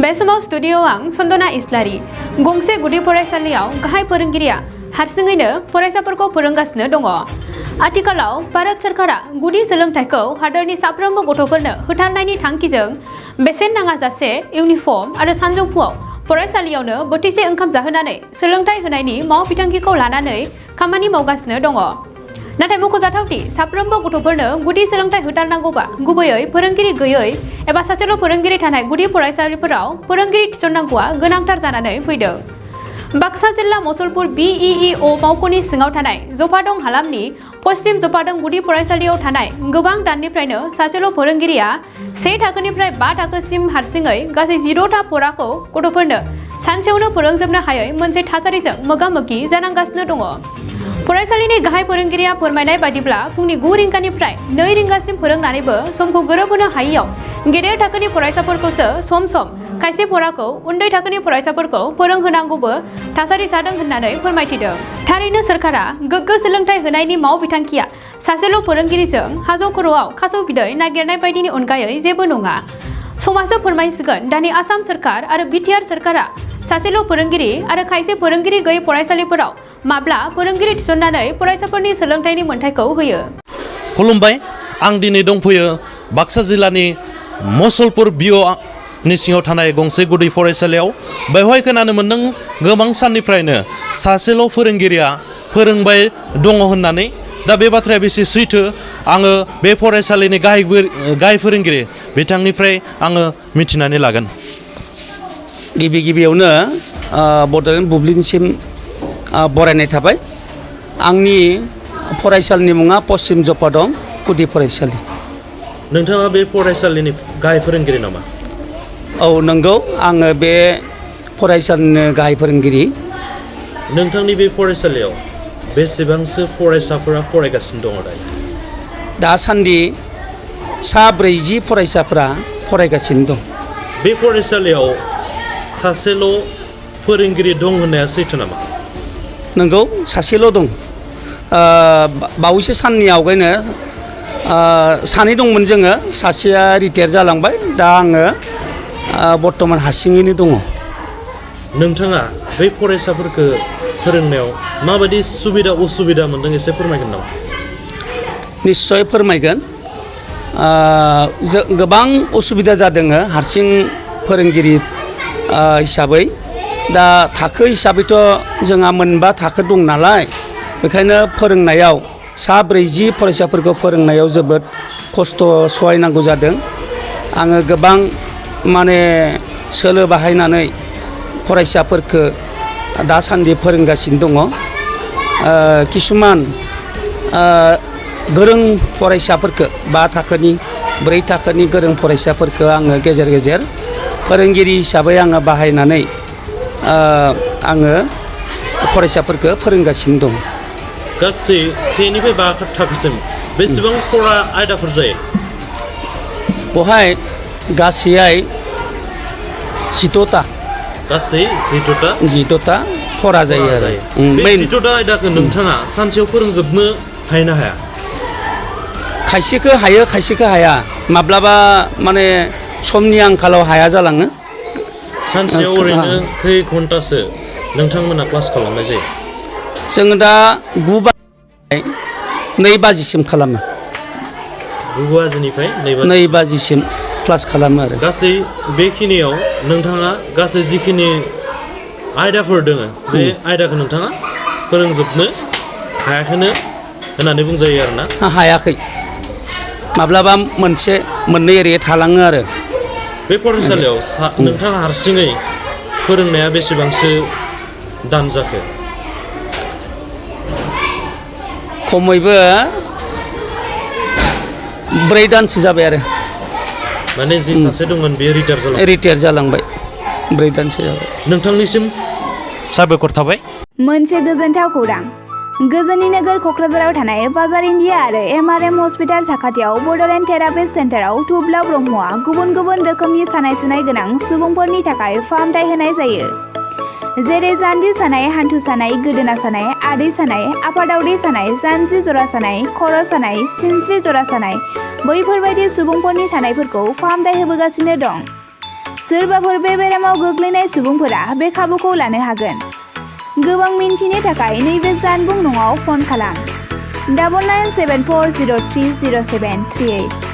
बे समाव स्टुडिअ आं सन्दना इस्लारि गंसे गुदि फरायसालियाव गाहाय फोरोंगिरिया हारसिङैनो फरायसाफोरखौ फोरोंगासिनो दङ। आथिखालाव भारत सरकारा गुदि सोलोंथाइखौ हादोरनि साफ्रोमबो गथ'फोरनो होथारनायनि थांखिजों बेसेन नाङाजासे इउनिफर्म आरो सानजौफुआव फरायसालियावनो बोथिसे ओंखाम जाहोनानै सोलोंथाइ होनायनि मावबिथांखिखौ लानानै खामानि मावगासिनो दङ। नाथाय मख'जाथावदि साफ्रोमबो गथ'फोरनो गुदि सोलोंथाइ होथारनांगौबा गुबैयै फोरोंगिरि गैयै एबा सासेल' फोरोंगिरि थानाय गुदि फरायसालिफोराव फोरोंगिरि थिसननांगौआ गोनांथार जानानै फैदों। बाक्सा जिल्ला मसलपुर BEEO मावख'नि सिङाव थानाय जफादं हालामनि पश्चिम जफादं गुदि फरायसालियाव थानाय गोबां दाननिफ्रायनो सासेल' फोरोंगिरिया 1 थाखोनिफ्राय 5 थाखोसिम हारसिङै गासै 16टा फराखौ गथ'फोरनो सानसेयावनो फोरोंजोबनो हायै मोनसे थासारिजों मोगा-मोगि जानांगासिनो दङ। फरायसालिनि गाहाय फोरोंगिरिया फोरमायनाय बायदिब्ला फुंनि 9 रिंगानिफ्राय 2 रिंगासिम फोरोंनानैबो समखौ गोरोबहोनो हायैयाव गेदेर थाखोनि फरायसाफोरखौसो सम खायसे फराखौ उन्दै थाखोनि फरायसाफोरखौ फोरोंहोनांगौबो थासारि जादों होननानै फोरमायथिदों। थारैनो सोरखारा गोग्गो सोलोंथाइ होनायनि मावबिथांखिया सासेल' फोरोंगिरिजों हाजो खर'आव खासेव बिदै नागिरनाय बायदिनि अनगायै जेबो नङा। समाजो फोरमायसिगोन दानि आसाम सोरखार आरो बिटिआर सोरखारा सासेल' फोरोंगिरि आरो खायसे फोरोंगिरि गैयै फरायसालिफोराव माब्ला फोरोंगिरि थिसननानै फरायसाफोरनि सोलोंथाइनि मोनथायखौ होयो। खुलुमबाय, आं दिनै दंफैयो बाक्सा जिल्लानि मसलपुर BEEO नि सिङाव थानाय गंसे गुदि फरायसालियाव। बेवहाय खोनानो मोन्दों गोबां साननिफ्रायनो सासेल' फोरोंगिरिया फोरोंबाय दङ होननानै। दा बे बाथ्राया बेसे सैथो आङो बे फरायसालिनि गाहाय फोरोंगिरि बिथांनिफ्राय आङो मिथिनानै लागोन। गिबियावनो बड'लेण्ड बुब्लिनिसिम बरायनाय थाबाय। आंनि फरायसालिनि मुङा पश्चिम जफादं गुदि फरायसालि। नोंथाङा बे फरायसालिनि गाहाय फोरोंगिरि नामा? औ नंगौ, आङो बे फरायसालिनि गाहाय फोरोंगिरि। नोंथांनि बे फरायसालियाव बेसेबांसो फरायसाफोरा फरायगासिनो दङ दायो? दासान्दि 40 फरायसाफोरा फरायगासिनो दं। बे फरायसालियाव सासेल' फोरोंगिरि दं होननाया सैथो नामा? नंगौ, सासेल' दं। बावैसो साननि आवगायनो सानै दंमोन जोङो, सासेया रिटायार जालांबाय। दा आङो बर्तमान हारसिङैनो दङ। नोंथाङा बै फरायसाफोरखौ फोरोंनायाव माबायदि सुबिदा उसुबिदा मोनदों एसे फोरमायगोन नामा? निस्सय फोरमायगोन। गोबां उसुबिदा जादों हारसिं फोरोंगिरि हिसाबै। दा थाखो हिसाबैथ' जोंहा मोनबा थाखो दं नालाय, बेखायनो फोरोंनायाव 40 फरायसाफोरखौ फोरोंनायाव जोबोद खस्थ' सहायनांगौ जादों। आङो गोबां सोलो बाहायनानै फरायसाफोरखौ दासान्दि फोरोंगासिनो दङ। किसुमान गोरों फरायसाफोरखौ 5 थाखोनि 4 थाखोनि गोरों फरायसाफोरखौ आङो गेजेर गेजेर फोरोंगिरि हिसाबै आङो बाहायनानै आङो फरायसाफोरखौ फोरोंगासिनो दं। गासै 1 निफ्राय 5 थाखोसिम बेसेबां फरा आयदाफोर जायो? बेवहाय गासैहाय 16टा। गासै 16टा फरा जायो आरो। बे 16टा आयदाखौ नोंथाङा सानसेयाव फोरोंजोबनो हायो ना हाया? खायसेखौ हायो, खायसेखौ हाया। माब्लाबा समनि आंखालाव हाया जालाङो। सानसेयाव ओरैनो खै घन्टासो नोंथांमोना क्लास खालामनाय जायो? जोङो दा 2 बाजिसिम खालामो। 9 बाजिनिफ्राय 2 बाजिसिम क्लास खालामो आरो। गासै बेखिनियाव नोंथाङा गासै जिखिनि आयदाफोर दङ बे आयदाखौ नोंथाङा फोरोंजोबनो हायाखैनो होननानै बुंजायो आरोना? हायाखै, माब्लाबा मोनसे मोननै ओरै थालाङो आरो। बे फरायसालियाव नोंथाङा हारसिङै फोरोंनाया बेसेबांसो दान जाखो? खमैबो 4 दानसो जाबाय आरो। माने जि सासे दंमोन बेयो रिटायार जालांबाय। 4 दानसो जाबाय। नोंथांनिसिम साबायखर थाबाय। मोनसे गोजोनथाव खौरां। गोजोननि नोगोर क'क्राझाराव थानाय बाजार इन्डिया आरो MRM हस्पिटाल साखाथियाव बड'लेण्ड थेरापिस्ट सेन्टाराव थुब्ला ब्रह्मआ गुबुन गुबुन रोखोमनि सानाय सुनाय गोनां सुबुंफोरनि थाखाय फाहामथाय होनाय जायो। जेरै जान्जि सानाय, हान्थु सानाय, गोदोना सानाय, आदै सानाय, आफादावदै सानाय, जानजि जरा सानाय, खर' सानाय, सिनस्रि जरा सानाय, बैफोरबायदि सुबुंफोरनि सानायफोरखौ फाहामथाय होबोगासिनो दं। सोरबाफोर बे बेरामाव गोग्लैनाय सुबुंफोरा बे खाबुखौ लानो हागोन। गोबां मिन्थिनो थाखाय नैबे जानबुं नङाव फन खालाम 9974030738।